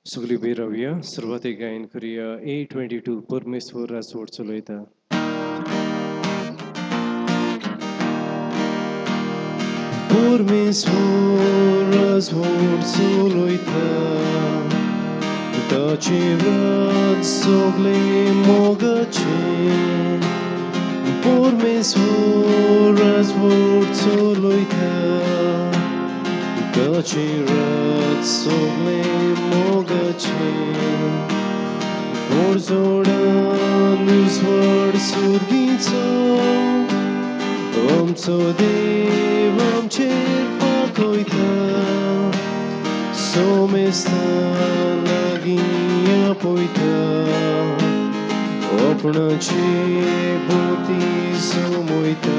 सगळी उबी रावया. सुरवातेक गायन करुया 822 परमेश्वर राजवट चलयता. परमेश्वर राजवट चलयता, ताचें राज सगळें मोगाचें. परमेश्वर राजवट चलयता, ताचें राज सगळें मोगाचें. पोरजोडान उजवाड सुर्गीचो, आमचो देव आमचेर फांकयता. सोमेस्तां लागीं आपयता, आपणाचे भोंवती जमयता.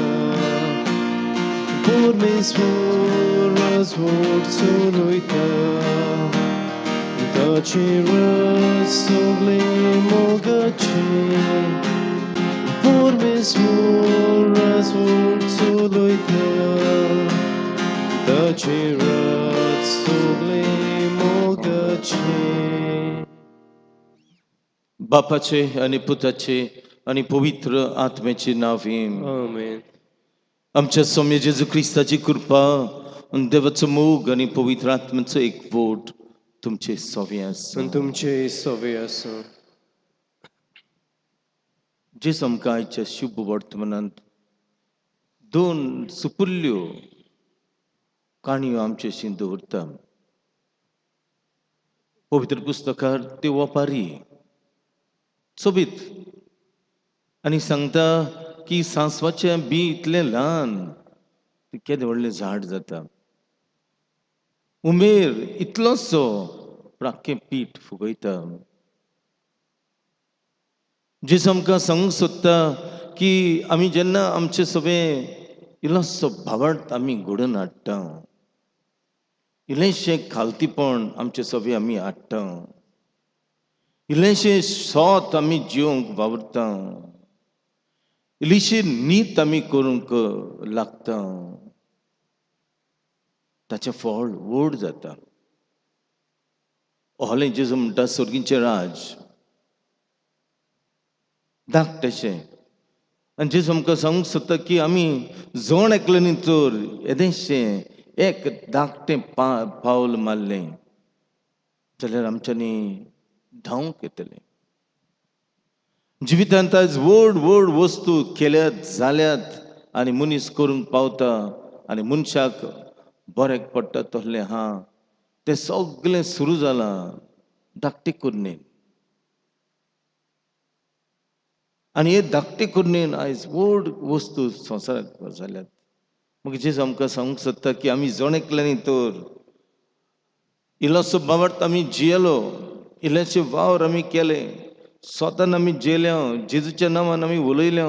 परमेश्वर राजवट चलयता, ताचें राज सगळें मोगाचें. परमेश्वर राजवट चलयता, ताचें राज सगळें मोगाचें. बापाचे आनी पुताचे आनी पवित्र आत्म्याचे नांवे. आमेन. आमच्या स्वामी जेजू क्रिस्ताची कृपा, देवाचो मोग आनी पवित्र आत्म्याचो एकवट तुमचे सवे आसूं. आनी तुमचे सवे आसूं. जेजू आमकां आयच्या शुभ वर्तमानांत दोन सुपुल्ल्यो काणयो आमचे दवरता. पवित्र पुस्तकार त्यो वपारी सोबीत आनी सांगता की सांसवाचें बी इतलें ल्हान केदें व्हडलें झाड जाता, उमेर इतलोसो पूण आख्खें पीठ फुगयता. जेजू आमकां सांगूंक सोदता की आमी जेन्ना आमचें सगळें इल्लोसो भावार्थ आमी घडोवन हाडटा, इल्लेंशें खालतीपण आमचें सगळें आमी हाडटा, इल्लेंशें सोत आमी जिवंक वावुरता, इल्लीशी नीत आमी करूंक लागता, ताचें फळ व्हड जाता. ओहलें जेजू म्हणटा सर्गीचें राज धाकटेशें. आनी जेजू आमकां सांगूंक सोदता की आमी जण एकल्यानी तर येदेशें एक धाकटें पावल मारलें जाल्यार आमच्यांनी धांवंक येतलें. जिवितांत आयज व्हड व्हड वस्तू केल्यात जाल्यात आनी मनीस करूंक पावता आनी मनशाक बऱ्याक पडटा तसलें आहा, तें सगळें सुरू जालां धाकटे कुरणेन. आनी हे धाकटे कुरणेन आयज व्हड वस्तू संवसारांत जाल्यात. मागीर जेजू आमकां सांगूंक सोदता की आमी जण एकल्यांनी तर इल्लोसो भावार्थ आमी जियेलो, इल्लेशे वावर आमी केले, स्वतान आमी जियेले, जेजूच्या नांवान आमी उलयले,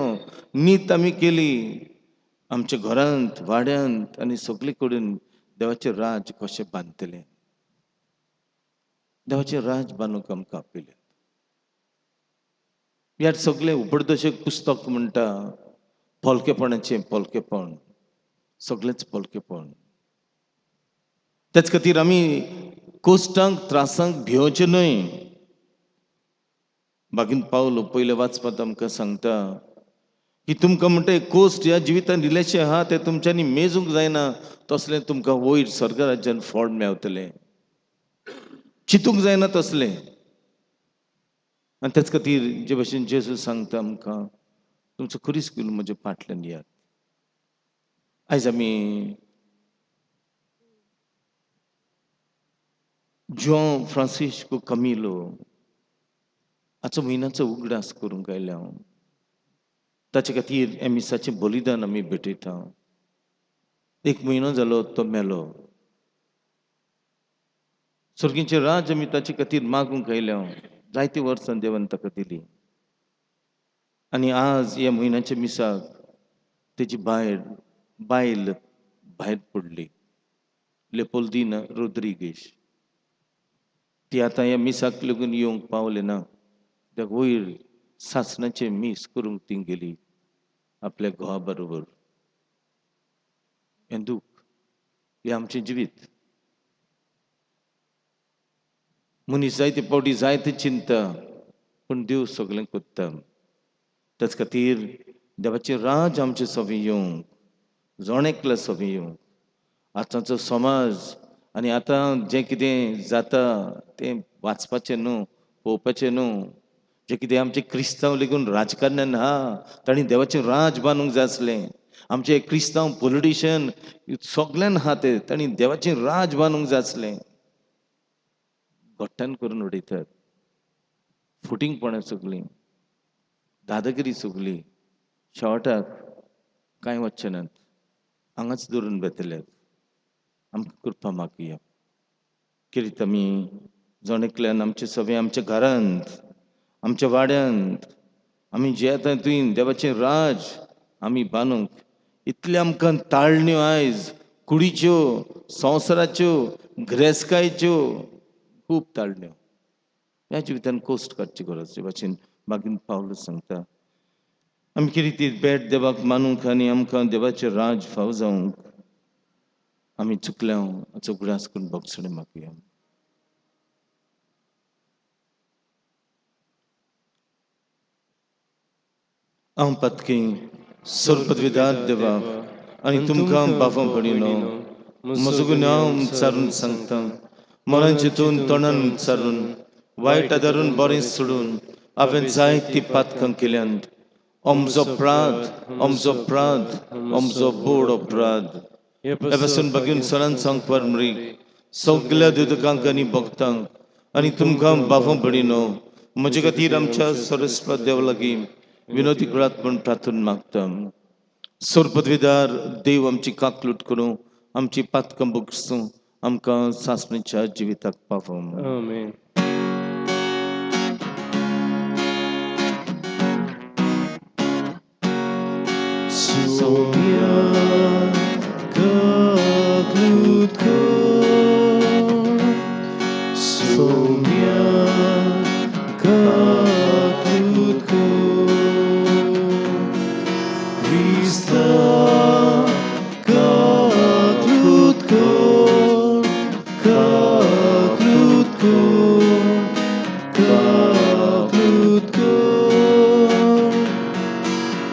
नीत आमी केली, आमच्या घरांत वाड्यांत आनी सगळे कडेन देवाचें राज कशें बांदतलें, देवाचें राज बांदूंक आमकां आपयलें. ह्या सगळें उपरदर्शक पुस्तक म्हणटा पोलकेपणाचें पोलकेपण, सगळेंच पोलकेपण. तेच खातीर आमी कोश्टांक त्रासांक भिवचें न्हय. बागीन पावलो पयलें वाचपांत आमकां सांगता की तुमकां म्हणटा कोश्ट ह्या जिवितान इल्लेशें आहा तें तुमच्यांनी मेजूंक जायना, तसलें तुमकां वयर स्वर्ग राज्यान फळ मेवतलें, चिंतूंक जायना तसलें. आनी तेच खातीर जे भशेन जेजू सांगता आमकां तुमचो खुरीस घेवन म्हज्या फाटल्यान येयात. आयज आमी जुआंव फ्रांसिस्को कमिलो हाचो म्हयन्याचो उगडास करूंक आयल्या हांव. ताचे खातीर ह्या मिसाचें बलिदान आमी भेटयता. एक म्हयनो जालो तो मेलो. सर्गीचें राज आमी ताचे खातीर मागूंक आयल्या हांव. जायते वर्सां देवान ताका दिली आनी आज ह्या म्हयन्याच्या मिसाक तेजी बायल भायर पडली, लेपोल्दीन रोद्रिगेश. ती आतां ह्या मिसाक लागून येवंक पावले ना, त्या वयर सासणाचें मीस करूंक ती गेली आपल्या घोवा बरोबर. हें दूख हें आमचें जिवीत. मनीस जायते फावटी जायते चिंता, पूण देव सगळें करता. त्याच खातीर देवाचें राज आमचें सगळें येवंक, जण एकल्या सगळें येवंक. आतांचो समाज आनी आतां जें कितें जाता तें वाचपाचें न्हू, पळोवपाचें न्हू. जें कितें आमचें क्रिस्तांव लेगून राजकारण्यान आहा तांणी देवाचें राज बांदूंक जाय आसलें. आमचे क्रिस्तांव पॉलिटिशियन सगल्यान आहा ते, तांणी देवाचें राज बांदूंक जाय आसलें. घट्टान करून उडयतात, फुटींगपणां सगळीं, दादागिरी सगळी. शेवटाक कांय वचचे नात, हांगाच दवरून बेतले. आमकां कृपा मागया. कितें आमी जण एकल्यान आमचे सगळें आमच्या घरांत, आमच्या वाड्यांत आमी जियेता थंय देवाचें राज आमी बांदूंक. इतल्यो आमकां ताळण्यो आयज कुडीच्यो, संवसाराच्यो, ग्रेसकायच्यो खूब ताळण्यो. ह्या जिवितान कोश्ट काडची गरज. देवाचें मागीर पावल सांगता आमी कितें ती भेट देवाक मानूंक आनी आमकां देवाचें राज फाव जावंक आमी चुकल्या हाचो उगडास करून भोगसणें मागया. हांव पातकी सर्वपदवीदार देवाक आनी तुमकां बाफां पडिनो म्हजो गुन्यांव उच्चारून सांगता. मनान चिंतून, तोंडान उच्चारून, वायट आदारून बरें सोडून हांवें जायतीं पातकां केल्यांत. अमजो अपराध, अमजो अपराध, अमजो बोड अपराध. हे पासून बागीन सरान सांगपार मरी सगल्या दुदकांक आनी भक्तांक आनी तुमकां बाफां पडिनो म्हजे खातीर आमच्या सरस्पत देव लागीं विनोदी करात म्हूण प्रार्थना मागता. सोरपदवीदार देव आमची काकलूट करूं, आमची पातकां भोगसूं, आमकां सासणीच्या जिविताक पावोवं. आमेन. सोम्या काकलूट कर, सोम्या काकलूट कर, क्रिस्ता काकलूट कर, काकलूट कर, काकलूट कर,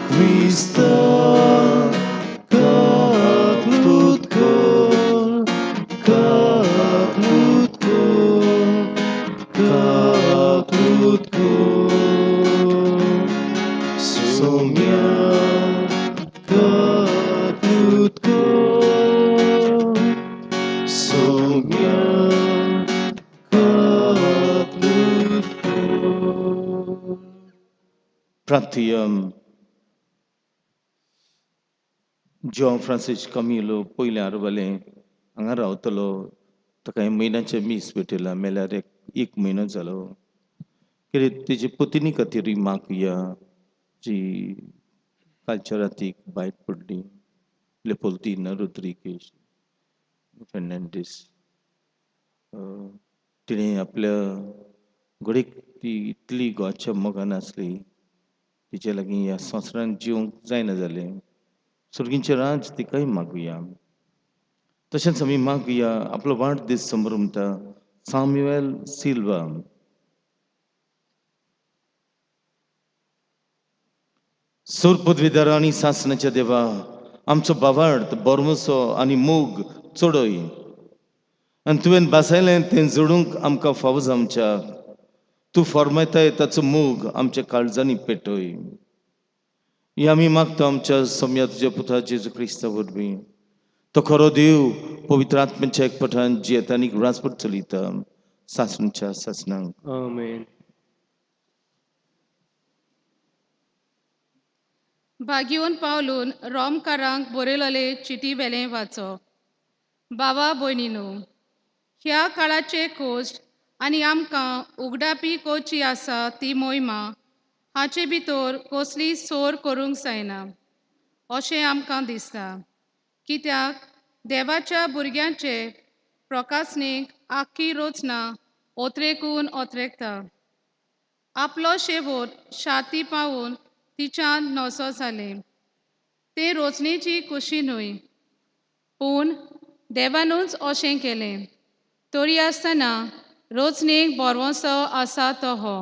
क्रिस्ता काकलूट कर, काकलूट कर, काकलूट कर, सोम्या काकलूट कर, सोम्या काकलूट कर. प्रार्थया. जॉन फ्रांसीस कमिलो पयलें आरवलें हांगा रावतलो. ताका हे म्हयन्याचें मीस भेटयलां. मेल्यार एक म्हयनो जालो. कितें तेजी पतिनी खातीरूय मागया जी कालच्या रातीक भायर पडली, लेपोल्तीना रोद्रिगेश फेर्नांडीस. तिणें आपल्या घडयेक ती इतली गोवाच्या मोगान आसली, तिचे लागीं ह्या संवसारांत जिवंक जायना जालें. सर्गींचें राज तिकाय मागुया. तशेंच आमी मागुया आपलो वाडदीस संभ्रमता साम्युएल सिल्वा. सोरपदवीदार आनी सासणाच्या देवा, आमचो भावार्थ, बरमसो आनी मोग चडय आनी तुवें भासायलें तें जोडूंक आमकां फावो जावच्या. तूं फॉर्मायताय ताचो मोग आमच्या काळजांनी पेटय. ही आमी मागता आमच्या सम्या तुज्या पुता जेजू क्रिस्ता वरवीं. तो खरो देव पवित्र आत्म्याच्या एकपठान जियेता आनी राजपट चलयता सासणच्या सासणांक. आमेन. भाग्योन पावलून रोमकारांक बरयलेले चिटी वेलें वाचो. बाबा भयणीनो, ह्या काळाचे कोश्ट आनी आमकां उगडापी कोची आसा ती मोहिमा हाचे भितर कसली सोर करूंक जायना अशें आमकां दिसता. कित्याक देवाच्या भुरग्यांचे प्रकासणेक आख्खी रचना ओत्रेकून ओत्रेकता. आपलो शेवट शाती पावून तिच्यान नसो जालें. ते रचनेची खुशी न्हय, पूण देवानूच अशें केलें. तरी आसतना रोचणेक बोरवंसो आसा तो हो.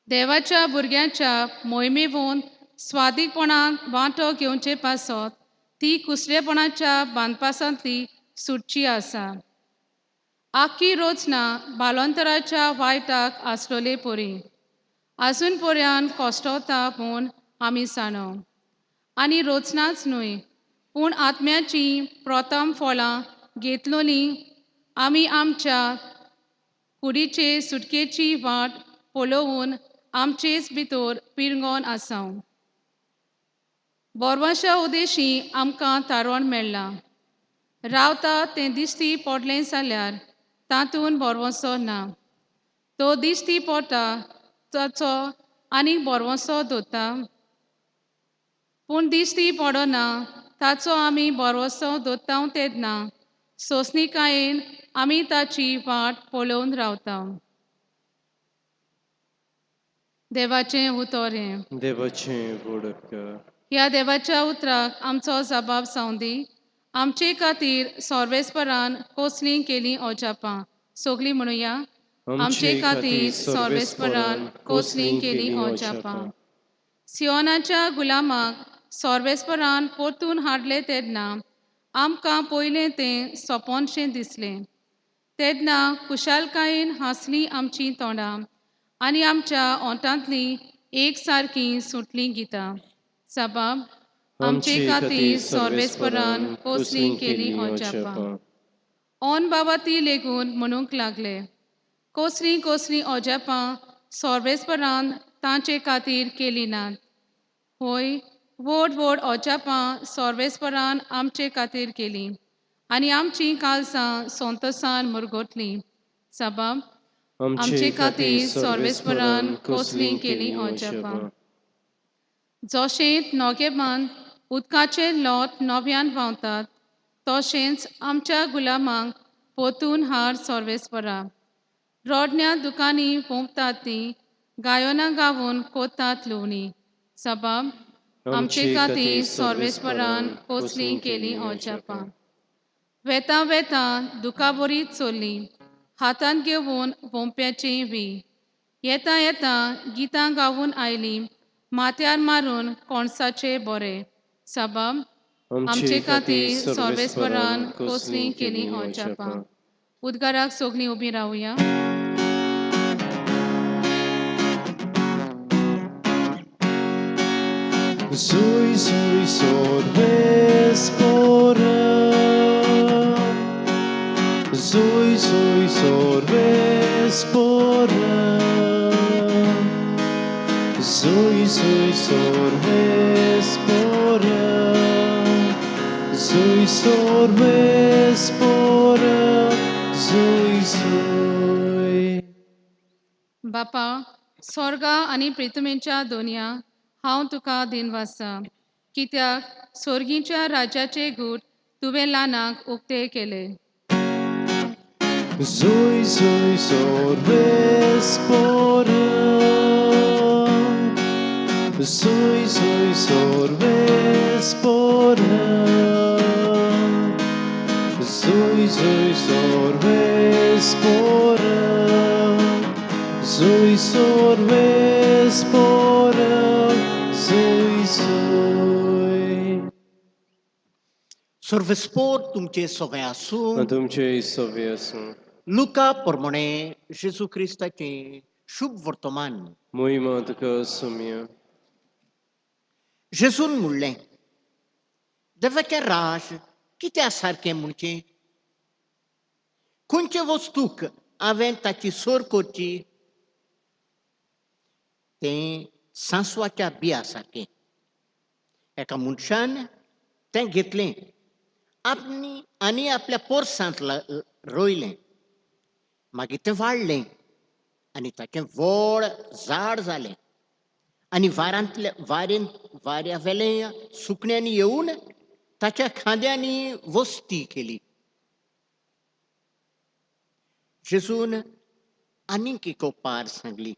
देवाच्या भुरग्यांच्या मोहिमेवून स्वादीकपणान वांटो घेवचे पासत ती कुसलेपणाच्या बांदपासांतली सुटची आसा. आख्खी रोचना बालोंतराच्या वायटाक आसलोले परी आजून पर्यान कश्टवता म्हूण आमी जाणो. आनी रोचनाच न्हय पूण आत्म्याची प्रथम फळां घेतलोली आमी आमच्या कुडीचे सुटकेची वाट पळोवन आमचेच भितर पिरंगोन आसा. बोरवांशा उदेशी आमकां तारण मेळ्ळां. रावता तें दिश्टी पडलें जाल्यार तातूंत बोरवंसो ना. तो दिश्टी पडटा ताचो आनी बोरवंसो दवरता, पूण दिश्टी पडना ताचो आमी बोरवंसो दवरता तेन्ना सोंसणीकायेन आमी ताची वाट पळोवन रावता. देवाचें उतर हें. देवाचें व्हड उपकार. ह्या देवाच्या उतराक आमचो जबाब जावंदी. आमचे खातीर सोर्वेस्परान कोसलीं केलीं अजापां. सगलीं म्हणुया. आमचे खातीर सोर्वेस्परान कोसलीं केलीं अजापां. सियोनाच्या गुलामाक सोर्वेस्परान परतून हाडले तेन्ना आमकां पयलें तें सोपोनशें दिसलें. तेन्ना खुशालकायेन हांसलीं आमचीं तोंडां आनी आमच्या ओंठांतलीं एक सारकीं सुटलीं गितां. सबाब आमचे खातीर सोर्वेस्परान कोसलीं केलीं अजापां. ओन बाबा ती लेगून म्हणूंक लागले, कसलीं कसलीं अजापां सोर्वेस्परान तांचे खातीर केलीं नात. होय, व्हड व्हड अजापां सोर्वेस्परान आमचे खातीर केलीं आनी आमचीं कालसां संतोसान मुरगोतलीं. सबाब आमचे खातीर सोर्वेस्परान कसलीं केलीं अजापां. जशें नोगेबान उदकाचे लोट नव्यान व्हांवतात तशेंच आमच्या गुलामांक पोतून हाड सोर्वेस्परा. रोडण्या दुकांनी पोंपतात ती गायनां गावून कोतात लुवणी. सबाब आमचे खातीर सोर्वेस्परान कसलीं केलीं अजापां. वेता वेता दुकाबरी चल्ली हातांत घेवन वोंप्याची वी. येता येता गितां गावून आयलीं माथ्यार मारून कोणसाचे बोरे. सबाब आमचे खातीर सोर्वेस्परान कसलीं केलीं अजापां. उद्गाराक सगलीं उबीं रावया. Zui, zui, sorvespora. Zui, zui, sorvespora. Zui, zui, sorvespora. Zui, sorvespora. Zui, zui. बापा, स्वर्गा आनी प्रितमेच्या दोनया हांव तुका दिनवासा, कित्याक स्वर्गीच्या राज्याचे गूट तुवें ल्हानाक उक्ते केले. Zui, zui, sorvespora. Zui, zui, sorvespora. Zui, zui, sorvespora. Zui, sorvespora. Zui, zui. सर्वस्पोर तुमचे सगळे आसूं. तुमचे सवे आसूं. लुका प्रमाणे जेजू क्रिस्ताचें शुभ वर्तमान. मोहिमा तुका सोम्या. जेजून म्हणलें, देवाचें राज कित्या सारकें म्हणचें? खंयचे वस्तूक हांवें ताची सर करची? तें सांसवाच्या बिया सारकें. एका मनशान तें घेतलें आपणी आनी आपल्या पोरसांत रोयलें. मागीर तें वाडलें आनी ताचें व्हड झाड जालें आनी वारांतल्या वारेन वाऱ्या वेले सुकण्यांनी येवन ताच्या खांद्यांनी वस्ती केली. जेजून आनीक एक ओपार सांगली,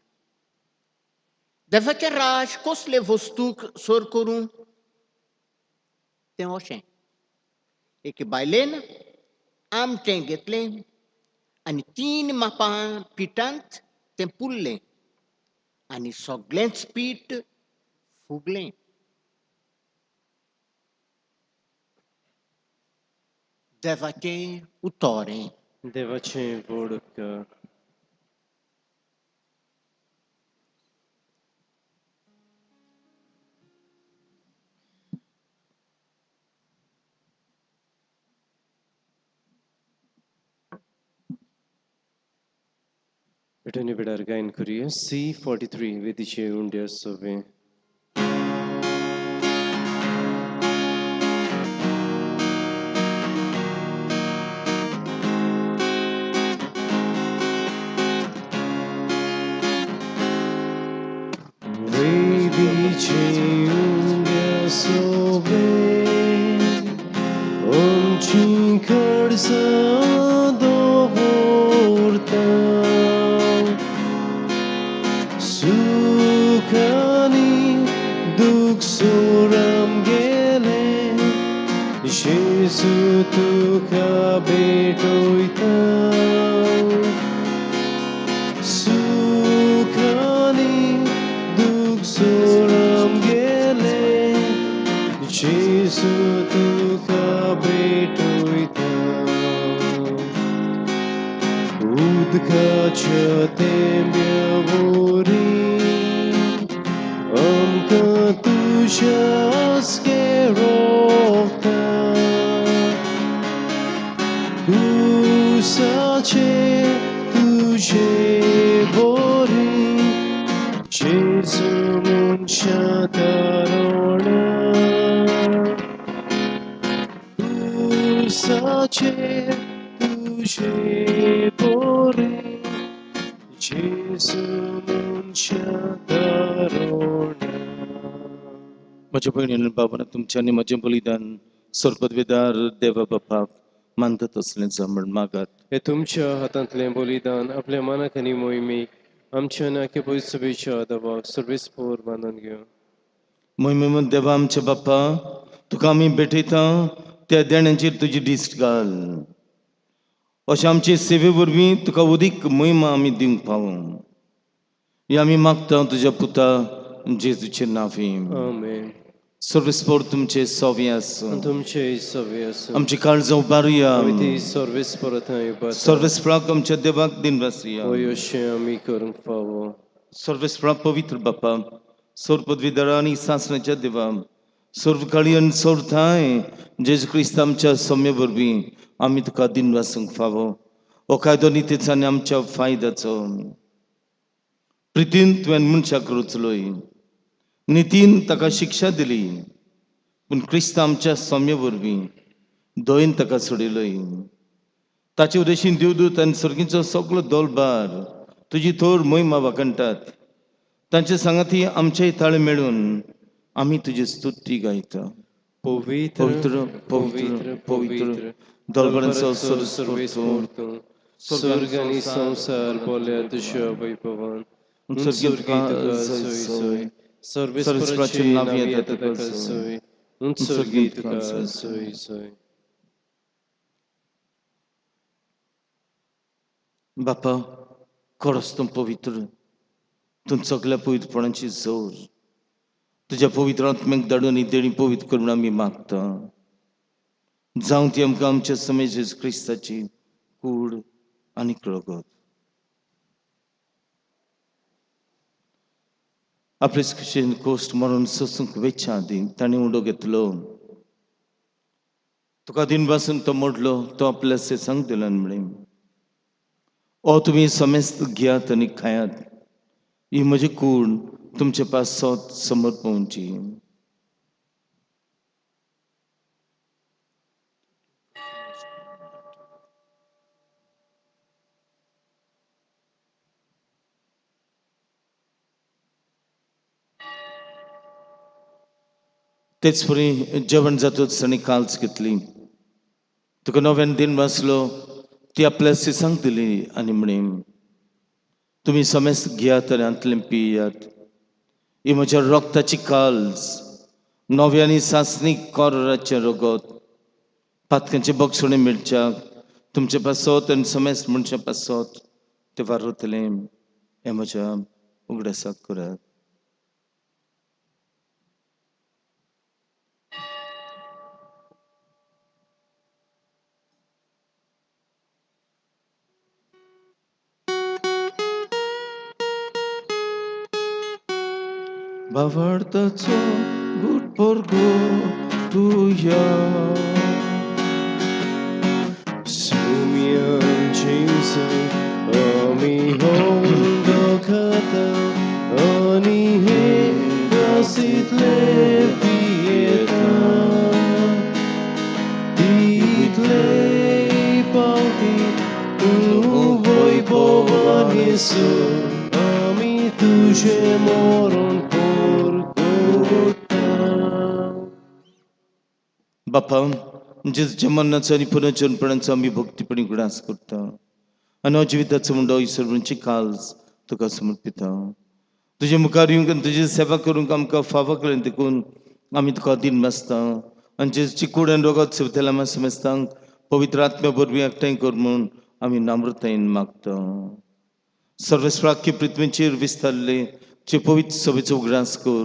देवाचें राज कसले वस्तूक सर करूं? तें अशें, एके बायलेन आमटें घेतलें आनी तीन मापां पिठांत तें पुरलें आनी सगळेंच पीठ फुगलें. देवाचें उतोरें. देवाचें व्हड उपकार. भेटून वेळार गायन करुया C43 वेदीचे उंड्या सोवे. वेदीचे उंड्या सोवे आमची खडसां दवरता सुखानी दुःख सोराम गेले जेजू तुका भेटोयता सुखानी दुःख सोराम गेले जेजू तुका भेटोयता उदकाच्या तेंब्या वरी आमकां तुज्या रोखता कुसाचे तुजे बोरी जेजू मनशा तारोणा कुसाचे तुजे बोरी जेजू मनशा तारोणा. म्हज्या भयणी आनी बाबांनो, तुमच्या आनी म्हजें बलिदान सरपदवेदार देवा बापाक मानतात असलें जावं म्हण मागात. हे तुमच्या हातांतलें बलिदान आपल्या मनाक आनी मोहिमेक आमच्या नाके पयसुबेच्या दबाव सर्वीस पोर बांदून घेवं. मोहिमे देवा आमच्या बाप्पा, तुका आमी भेटयता त्या देण्यांचेर तुजी दिश्ट घाल, अशें आमचे सेवे वरवीं तुका अदीक मोहिमा आमी दिवंक पावूं, ही आमी मागता तुज्या पुता जेजूचे नांवी. आमेन. सर्वेस्पोर तुमचे सवे आसूं. तुमचे सवे आसूं. आमची काळजां उबारुया. आमी ती सर्वीस परत उबारता. सर्वेस्पराक आमच्या देवाक दिन वासुया. होय, अशें आमी करूंक फावो. सर्वेस्परा पवित्र बापा, सर्व पदवीधरा आनी सासणाच्या देवा, सर्व काळी आनी सर्व ठांय जेजू क्रिस्त आमच्या सौम्य वरवीं आमी तुका दिन वासूंक फावो. हो कायदो नितीचो आनी आमच्या फायद्याचो. प्रितीन तुवें मनशाक रचलोय, नितीन ताका शिक्षा दिली, पूण क्रिस्त आमच्या सौम्य वरवीं दयेन ताका सोडयलोय. ताचे उदेशीन देवदूत आनी सर्गीचो सगलो दोलबार तुजी थोर मोहिमा वाखणटात. तांचे सांगाती आमचेय ताळे मेळून आमी तुजी स्तुती गायता. पवित्र पवित्र पवित्र पवित्र दलबरांचो सर्वेस्पोर तूं, स्वर्ग आनी संवसार बोल्या तुज्या वैभवान. स्वर्गीत स्वर्गीत तुका सोय सोय, सर्वेस्पराचे नांव येता तुका सोय, स्वर्गीत तुका सोय सोय. बापा, खरोच तूं पवित्र, तूं सगल्या पवित्रपणाची जोर. तुज्या पवित्र आत्म्याक धाडून ही देणी पवित्र कर म्हूण आमी मागता. जावं ती आमकां आमच्या समय जेजू क्रिस्ताची कूड आनी रगत. आपले खुशेन कोश्ट मरून सोसूंक वेच्या आदीं ताणें उडो घेतलो. तुका दिन पासून तो मोडलो, तो आपल्या सेसांक दिलो आनी म्हणलें, ओ तुमी समेस्त घेयात आनी खायात, ही म्हजी कूड तुमचे पासत समर्पवची. तेच परी जेवण जातच आनी काल्स घेतली, तुका नव्यान दिन वाचलो, ती आपल्या सिसांक दिली आनी म्हणे, तुमी समेस्त घेयात आनी हातलें पियात, ही म्हज्या रक्ताची काल्स, नव्या आनी सासणीक कोराचें रगत, पातकांचे बक्षणे मेळच्याक तुमचे पासत आनी समेस्त मनशां पासत ते वारतले हें म्हज्या उगडासाक करात. भावार्थाचो गुट पोरगो तुया सुम्यान जेजू आमी होंडो खाता आनी हे रसीतले पियेता तितले पावटी तूं वैभवान येसू आमी तुजें मरण परगटा. बापा, जेजूच्या मरणाचो आनी पुनर्जन्मपणाचो आमी भक्तीपणी उगडास करता आनी हो जिविताचो मुंडो ईश्वराची काल्स तुका समर्पिता. तुजे मुखार येवंक आनी तुजी सेवा करूंक आमकां फावो केलें देखून आमी तुका दीन मासता आनी जेजूची कूड आनी रोगत सेवतल्या आमच्या समेस्तांक पवित्र आत्म्या वरवीं एकठांय कर म्हूण आमी नम्रतायेन मागता. सर्वस्वाक्य पृथ्वीचेर विस्तारले जे पवित्र सभेचो उगडास कर.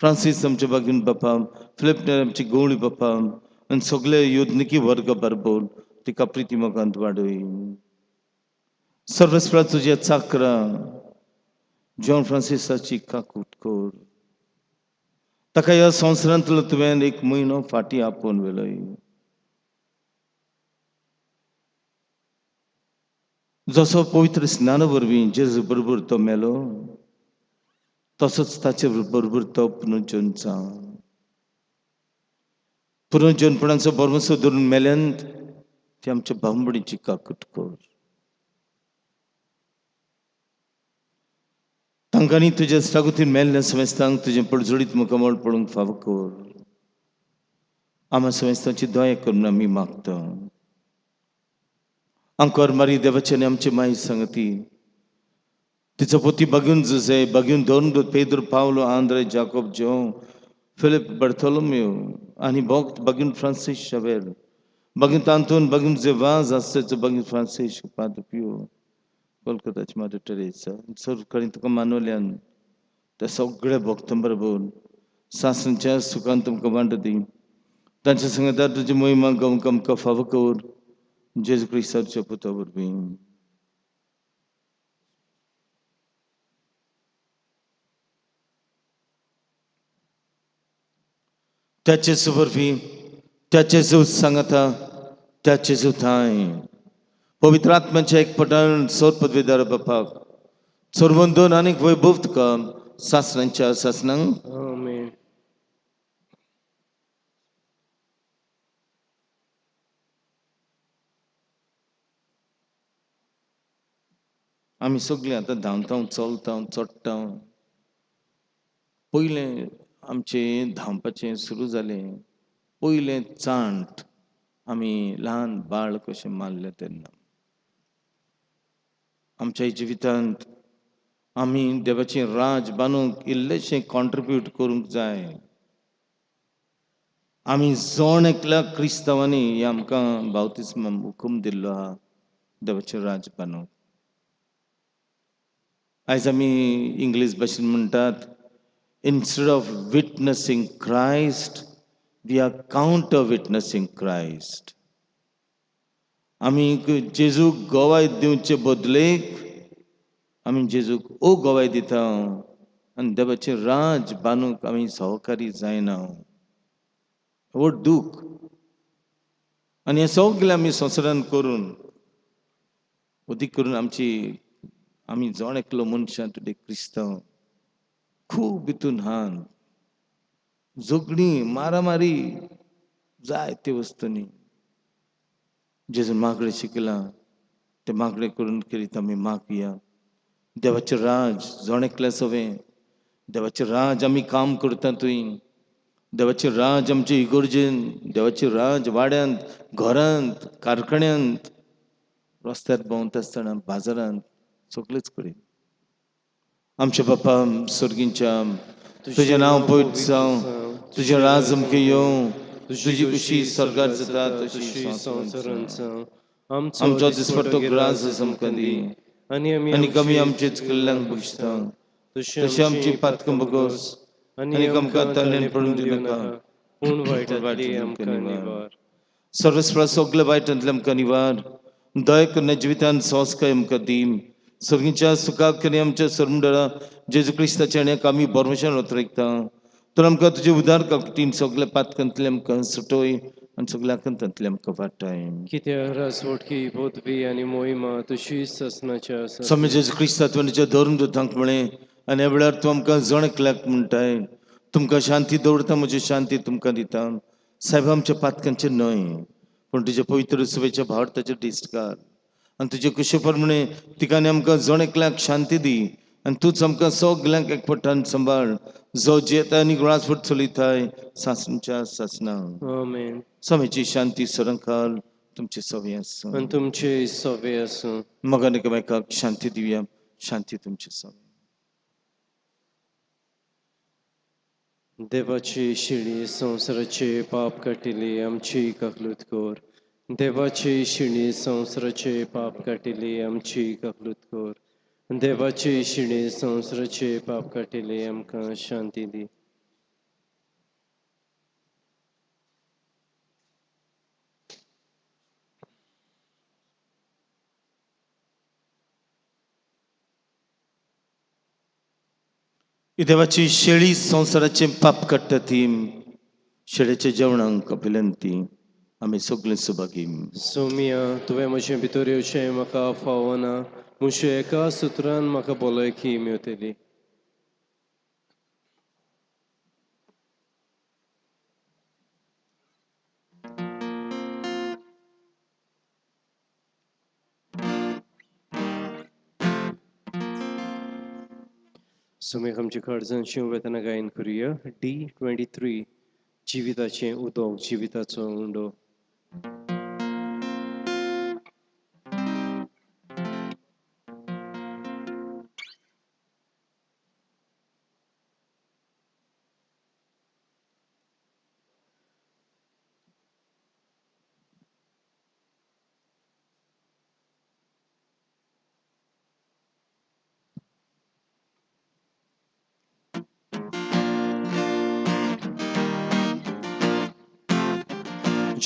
फ्रांसीस आमचे बागीन बापा, फिलिप नेर आमचे गवळी बापा आनी सगळे योजनिकी वर्ग बरोबर तिका प्रिती मोगांत वाडय. सर्वस्वा तुज्या चाकरा जॉन फ्रांसिसाची काकूट कर. ताका ह्या संवसारांतलो तुवें एक म्हयनो फाटीं आपोवन व्हेलोय. जसो पवित्र स्नाना वरवीं जेजू बरोबर तो मेलो तसोच ताचे बरोबर तो पुनर्जन जावं. पुनर्जनपणाचो भरवंसो धरून मेल्यान ती आमच्या बांबडीची काकूट कर. तांकांनी तुज्या सागुतीन मेल्ल्या समेस्तांक तुजें पडजडीत मुखामळ पळोवंक फावो कर. आमा समेस्तांची दया करून आमी मागता. आंकोर मारी देवाचे आनी आमची माई सांगती तिचो पोती बागून जुजे बागून दोन पेद्र पावलो आंद्रे जाकोब जों फिलिप बर्थोलोम्यो आनी भक्त बागून फ्रांसीस शावेर बागून तांतून बागून जेवाज आसचो बागून फ्रांसीस पाद्र पियो कोलकाताची मादर टेरेसा सरकारी तुका मानवल्यान त्या सगळ्या भक्तां बरोबर सासणच्या सुखान तुमकां वांटो दी. तांच्या संगतार तुजी मोहिमा गावंक आमकां फावो कर जेजू क्रिस्ताच्या पुता वरवीं. त्याचे वरवीं त्याचे झूज सांगता त्याचे ठांय पवित्र आत्म्याच्या एकपटान सोर पदवीदार बापाक सर्वंदन आनीक वैभव तुका सासणांच्या सासणांक. आमेन. आमी सगळीं आतां धांवता चलता चडटा. पयलें आमचें धांवपाचें सुरू जालें पयलें चांट आमी ल्हान बाळ कशें मारलें तेन्ना आमच्या जिवितांत आमी देवाचें राज बांदूंक इल्लेशें कॉन्ट्रिब्यूट करूंक जाय. आमी जण एकल्या क्रिस्तांवांनी हें आमकां बावतिस्म हुकूम दिल्लो आहा देवाचें राज बांदूंक. आयज आमी इंग्लीश भाशेन म्हणटात instead of witnessing Christ we are counter witnessing Christ. आमी जेजूक गवाय दिवचे बदलेक आमी जेजूक ओ गवाय दिता आनी देवाचें राज बांदूंक आमी सहकारी जायना. व्हड दूख आनी हें सगळें आमी संवसारान करून अदीक करून आमची आमी जण एकलो मनशां तुडे क्रिस्तांव खूब भितून हान झगडीं मारामारी जायते वस्तूंनी जेजून मागणें शिकलां तें मागणें करून करीत आमी मागया. देवाचें राज जण एकल्या सवें देवाचें राज आमी काम करता थंय देवाचें राज आमचे इगर्जेन देवाचें राज वाड्यांत घरांत कारखान्यांत रस्त्यार भोंवता आसतना बाजारांत सगळेच कडेन. आमच्या बापा सर्गींच्या तुजें नांव पवित्र जावं, तुजें राज आमकां येवं, तुजी खुशी स्वर्गार जाता तशी तशी संवसारांत संवसारांत जावं. आमचो दिसपट्टो ग्रास आमकां दी आनी आमी आनी कमी आमचेच कल्याण बक्षता तशी आमची पातकां भोगोस आनी आमकां ताणें पडून दिवं नाका पूण वायटांतली आमकां निवार. सर्वस्व सगळे वायटांतले आमकां निवार, दया करून जिवितान संस्कार आमकां दी. सगळींच्या सुखाक आनी आमच्या सरमुंडळा जेजू क्रिस्ताच्या आनी आमी बरमेशान उतरयता. तर आमकां तुजे उदार काकतीन सगळ्या पातकांतले आमकां सुटोय आनी सगळ्या आकांतांतले आमकां वाटाय. कित्याक राजवटकी पदवी आनी मोहिमा तुशी सासणाच्या आसा. स्वामी जेजू क्रिस्ता तुवें धरून दुतांक म्हळें आनी ह्या वेळार तूं आमकां जण एकल्याक म्हणटाय, तुमकां शांती दवरता, म्हजी शांती तुमकां दिता. सायबा, आमच्या पातकांचेर न्हय पूण तुज्या पवित्र सभेच्या भावार्थाचेर दिश्ट घाल आनी तुजे कुशे प्रमाणे तिका आनी आमकां जण एकल्याक शांती दी आनी तूंच आमकां सगल्यांक एकवटान सांबाळ, जो जियेता आनी राजवट चलयताय सासणच्या सासना. आमेन. स्वामीची शांती सरंकाल तुमचे सवे आसूं. आनी तुमचे सवे आसूं. मगान एकामेकाक शांती दिवया. शांती तुमचे सवे. देवाची शिणी संवसाराचे पाप काटिली आमची काकलूत कर. देवाची शिणी संवसाराचे पाप काटिली आमची काकलूत कर. देवाची शिणी संवसाराचे पाप काटिली आमकां शांती दी. देवाची शेळी संवसाराचें पाप काडटा ती शेळेच्या जेवणाक अभिलंती ती आमी सगळीं सुभागी. सोमिया, तुवें म्हजें भितर येवचें म्हाका फावना, म्हजे एका सुत्रान म्हाका भलायकी मेवतली. सुमेक आमची खडजांची वेतना गायन करुया. D23 जिविताचें उदक, जिविताचो उंडो.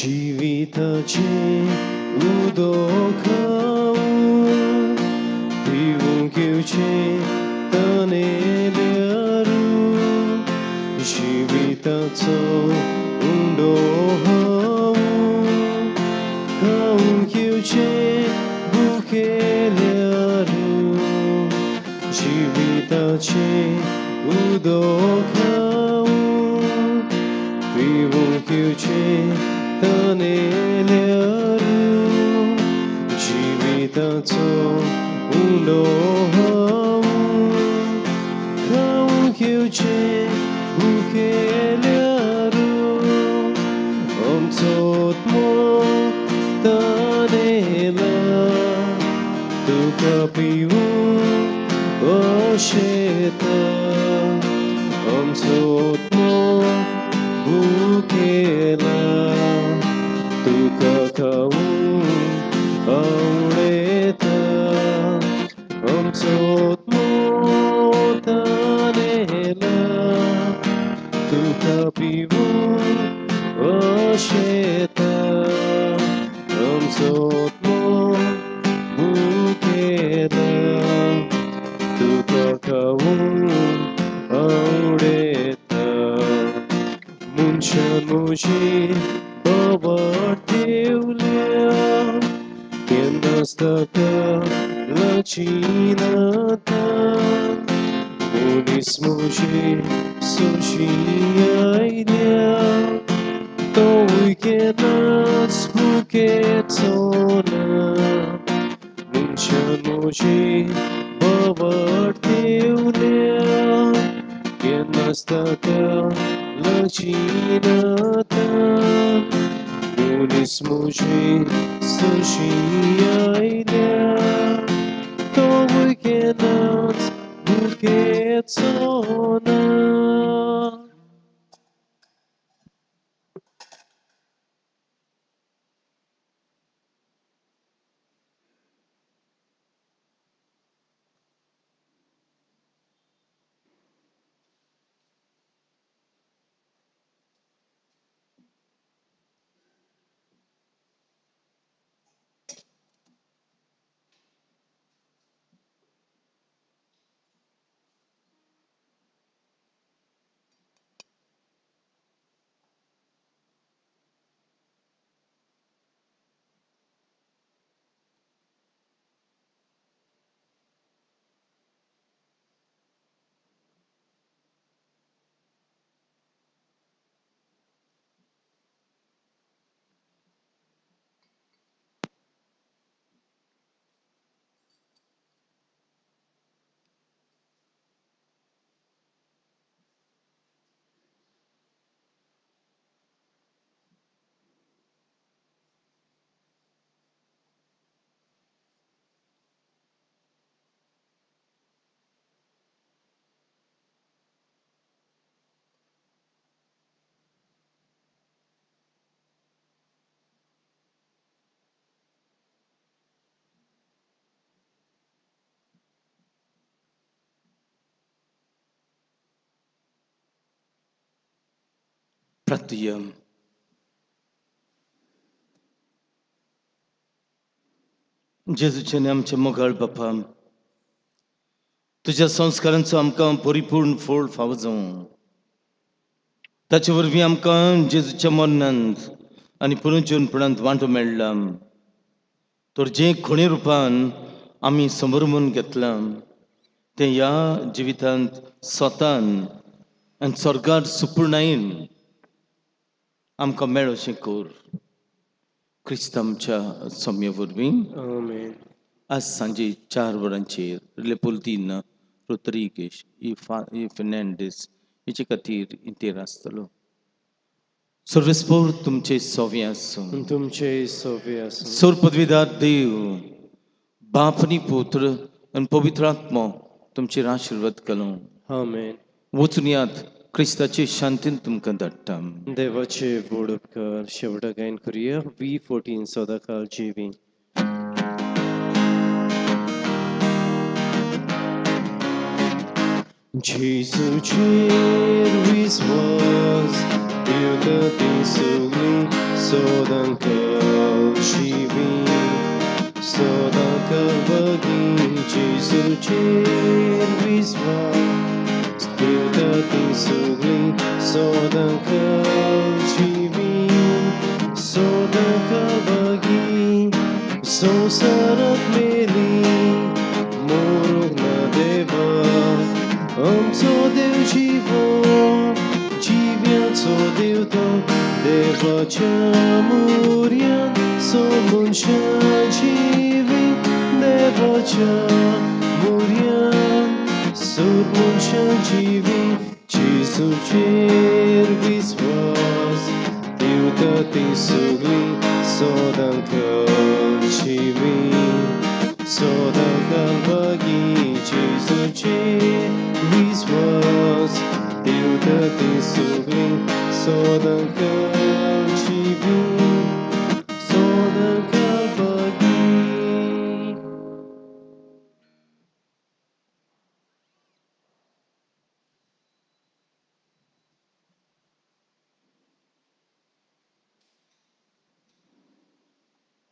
जिविताचें उदक हांव पिवूंक येवचें तनेल्यार, जिविताचो उंडो हांव खावंक येवचें भुकेल्यार, जिविताचें उदक हांव पिवूंक येवचें तनेल्यार, जिविताचो उंडो हांव खावंक येवचें भुकेल्यार, आमचो आत्मो तनेला तुका पिवूंक अशेता, आमचो आत्मो भुकेला तुका खावूंक आवडटा, आमचो आत्मो तनेला तुका पिवूंक अशेता, आमचो आत्मो भुकेला तुका खावूंक आवडटा. मनशान म्हजी बाबा ठेवल्या केन्नाच ताका लचिनाता, मनीस म्हजी सोशी आयल्या तोवूय केन्नाच भुकेचो ना, मनशान म्हजी बाबा ठेवल्या केन्नाच ताका लचिनाता, मनीस म्हजी सोशी आयल्या तोवूय केन्नाच भुकेचो ना. प्रार्थुया. जेजूचे आमचे मोगाळ बापा, तुज्या संस्कारांचो आमकां परिपूर्ण फळ फावो जावं. ताचे वरवीं आमकां जेजूच्या मरणांत आनी पुनर्जीवनपणांत वांटो मेळ्ळा. तर जें खुणे रुपान आमी समर्मून घेतलां तें ह्या जिवितांत स्वतान आनी स्वर्गार सुपूर्णायेन आमकां मेळोशें कर. क्रिस्त आमच्या सोम्या वरवीं. आमेन. आज सांजे 4 वरांचेर लेपोल्दीन रोद्रिगीश ही फेर्नांडीस हेचे खातीर इंतेर आसतलो. सर्वेस्पोर तुमचे सोवे आसूं. तुमचे सोवे आसूं. सोर पदवीदार देव बाप आनी पुत्र आनी पवित्र आत्मो तुमचेर आशिर्वाद घालूं. आमेन. वचून यात, क्रिस्ताचे शांतीन तुमकां धाडटा. देवाचे व्हड उपकार. शेवटा गायन करुया V14 सदाकाल जिवी. जेजूचेर विस्वास दिवता ती सगळी सदांकाल जिवी, सदांकाल बगी. जेजूचेर विस्वास दिवता ती सगळी सदांकाल जिवी, सदांकाल बगी. संवसारात मेली मोरूंक ना देवा, आमचो देव जिवो, जिव्याचो देव तो. देवाच्या मुर्यान सो मनशां जिवी, देवाच्या मुर्यान सोद मनशां जिवी. जेजूचेर विस्वास दिवता ती सगळी सदांकाल जिवी, सदांकाल बगी. जेजूचेर विस्वास दिवता ती सगळी सदांकाल.